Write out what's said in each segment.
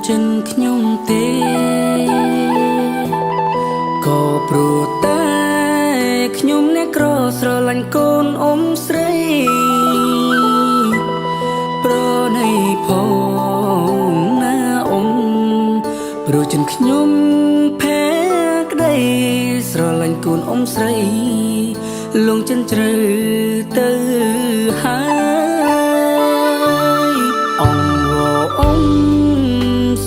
ចិនខ្ញុំទេក៏ព្រោះតែខ្ញុំអ្នកក្រស្រឡាញ់កូនអ៊ំស្រីប្រណីផងណាអ៊ំព្រោះចិនខ្ញុំភក្តីស្រឡាញ់កូនអ៊ំស្រីលងចិនជ្រៅទៅហើយអងវអ៊ំ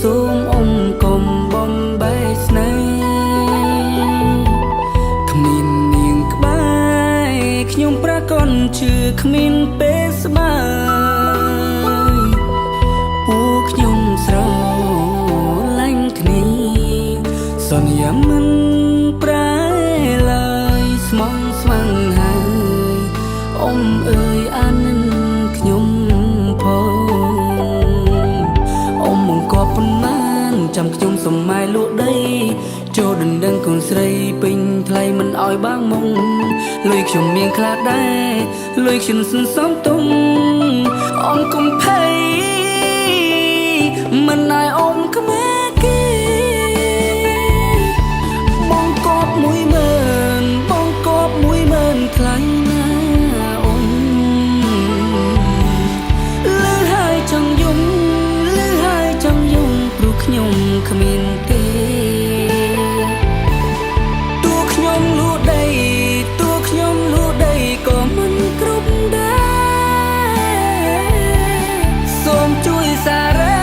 សូមអ៊ំកុំបំបែកស្នេហ៍គ្មាននាងក្បែរខ្ញុំប្រកនជឿគ្មានពេលស្បាយពួកខ្ញុំស្រឡាញ់គ្នាសន្យាមិនប្រែឡើយស្មងស្វាងហើយអ៊ំអើយអានិនខ្ញុំផងអ៊ំបង្កប់ប៉ុន្មានចាំខ្ញុំសុំម៉ែលក់ដីចូលដណ្ដឹងកូនស្រីពេញថ្លៃមិនអោយបាងមុងលុយខ្ញុំមានខ្លះដែរលុយខ្ញុំសន្សំទុំអ៊ំកុំភ័យមិនឲ្យអ៊ំក្មេគេបងកប់10000បងកប់10000ថ្លៃណាអ៊ំលឺហើយចង់យំលឺហើយចង់យំព្រោះខ្ញុំគ្មានទេតួខ្ញុំលក់ដីតួខ្ញុំលក់ដីក៏មិនគ្រប់ដែរសូមជួយសារ៉េ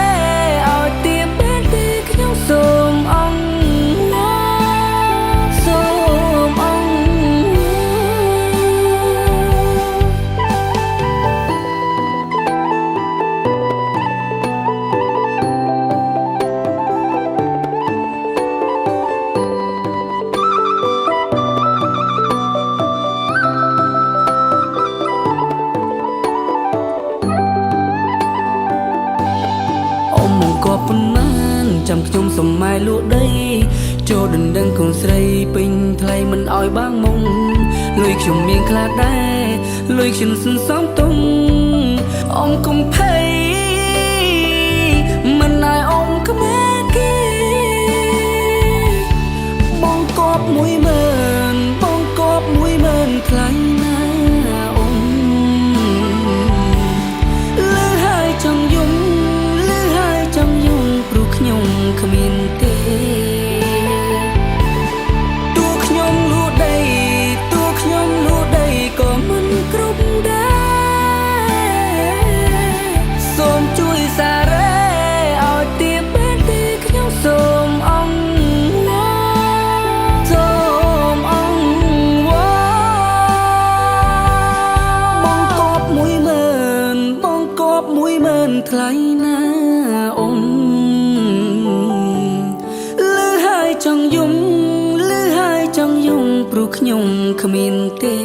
ឲ្យទៀបបានទេខ្ញុំសូមអង្វរសូមអង្វរ អ៊ំបង្កប់ប៉ុន្មានចាំខ្ញុំសុំម៉ែលក់ដីចូលដណ្ដឹងកូនស្រីពេញថ្លៃមិនអោយបាងមុងលុយខ្ញុំមានខ្លះដែរលុយខ្ញុំសន្សំទុំអ៊ំកុំភ័យមិនឲ្យអ៊ំក្មេគេបងកប់10000បងកប់10000ថ្លៃណាអ៊ំលឺហើយចង់យំលឺហើយចង់យំព្រោះខ្ញុំគ្មានទេតួខ្ញុំលក់ដីតួខ្ញុំលក់ដីក៏មិនគ្រប់ដែរសូមជួយសារ៉េឲ្យទៀបបានទេខ្ញុំសូមអង្វរសូមអង្វរបងកប់10000បងកប់10000ថ្លៃណាអ៊ំលឺហើយចង់យំលឺហើយចង់យំព្រោះខ្ញុំគ្មានទេ